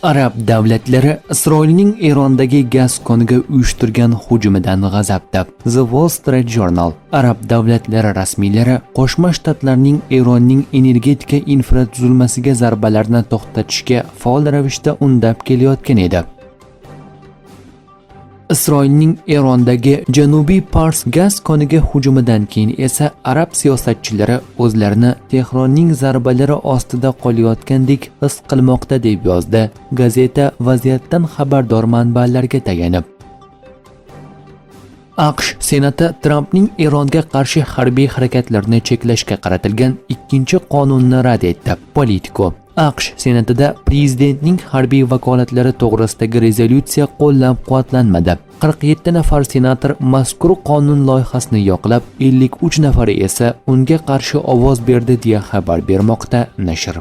Arab davlatlari Isroilning Erondagi gaz koniga uyushtirgan hujumidan g'azabda. The Wall Street Journal. Arab davlatlari rasmiylari Qo'shma Shtatlarning Eronning energetika infratuzilmasiga zarbalarni to'xtatishga faol ravishda undab kelayotgan edi. Isroilning Erondagi Janubiy Pars gaz koniga hujumidan keyin esa arab siyosatchilari o'zlarini Tehronning zarbalari ostida qolayotgandek his qilmoqda, deb yozdi gazeta vaziyatdan xabardor manbalarga tayanib. AQSh Senati Trampning Eronga qarshi harbiy harakatlarni cheklashga qaratilgan ikkinchi qonunni rad etdi. Politico. AQSh Senatida prezidentning harbiy vakolatlari to'g'risidagi rezolyutsiya qo'llab-quvvatlanmadi. 47 nafar senator mazkur qonun loyihasini yoqlab, 53 nafari esa unga qarshi ovoz berdi, deya xabar bermoqda nashr.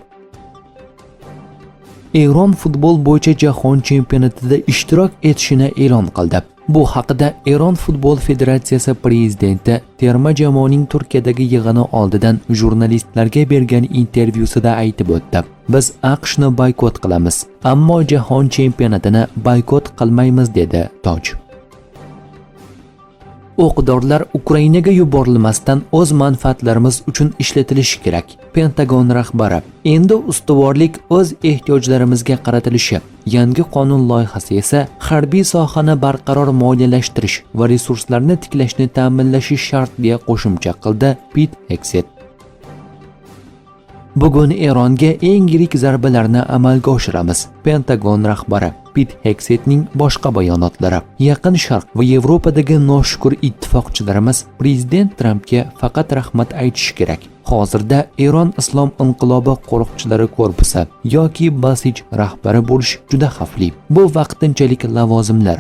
Eron futbol bo'yicha jahon chempionatida ishtirok etishini e'lon qildi. Bu haqida Eron futbol federatsiyasi prezidenti terma jamoaning Turkiyadagi yig'ini oldidan jurnalistlarga bergan intervyusida aytib o'tdi. "Biz AQShni boykot qilamiz, ammo jahon chempionatini boykot qilmaymiz", dedi Toj. O'q-dorilar Ukrainaga yuborilmasdan o'z manfaatlarimiz uchun ishlatilishi kerak. Pentagon rahbari: Endi ustuvorlik o'z ehtiyojlarimizga qaratilishi, yangi qonun loyihasi esa harbiy sohani barqaror moliyalashtirish va resurslarni tiklashni ta'minlashi shart, deya qo'shimcha qildi Pit Hegset. Bugun Eronga eng yirik zarbalarni amalga oshiramiz. Pentagon rahbari Pit Hegsetning boshqa bayonotlari. Yaqin Sharq va Yevropadagi noshukur ittifoqchilarimiz prezident Trampga faqat rahmat aytishi kerak. Hozirda Eron Islom inqilobi qo'riqchilari korpusi yoki Basij rahbari bo'lish juda xavfli. Bu vaqtinchalik lavozimlar.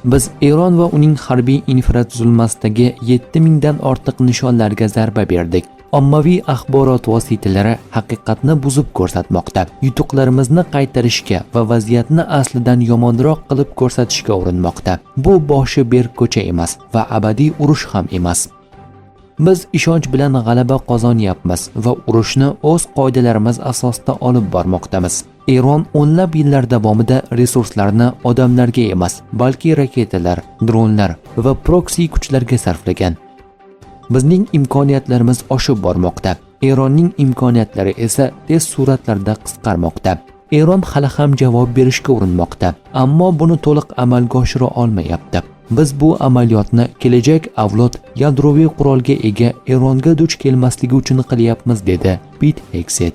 Biz Eron va uning harbiy infratuzilmasidagi 7000 dan ortiq nishonlarga zarba berdik. Ommaviy axborot vositalari haqiqatni buzib ko'rsatmoqda. Yutuqlarimizni qaytarishga va vaziyatni aslidan yomonroq qilib ko'rsatishga urinmoqda. Bu boshi berk ko'cha emas va abadiy urush ham emas. Biz ishonch bilan g'alaba qozonyapmiz va urushni o'z qoidalarimiz asosida olib bormoqdamiz. Eron o'nlab yillar davomida resurslarni odamlarga emas, balki raketalar, dronlar va proksi kuchlarga sarflagan. Bizning imkoniyatlarimiz oshib bormoqda. Eronning imkoniyatlari esa tez sur'atlarda qisqarmoqda. Eron hali ham javob berishga urinmoqda, ammo buni to'liq amalga oshira olmayapti. Biz bu amaliyotni kelajak avlod yadroviy qurolga ega Eronga duch kelmasligi uchun qilyapmiz, dedi Pit Hegset.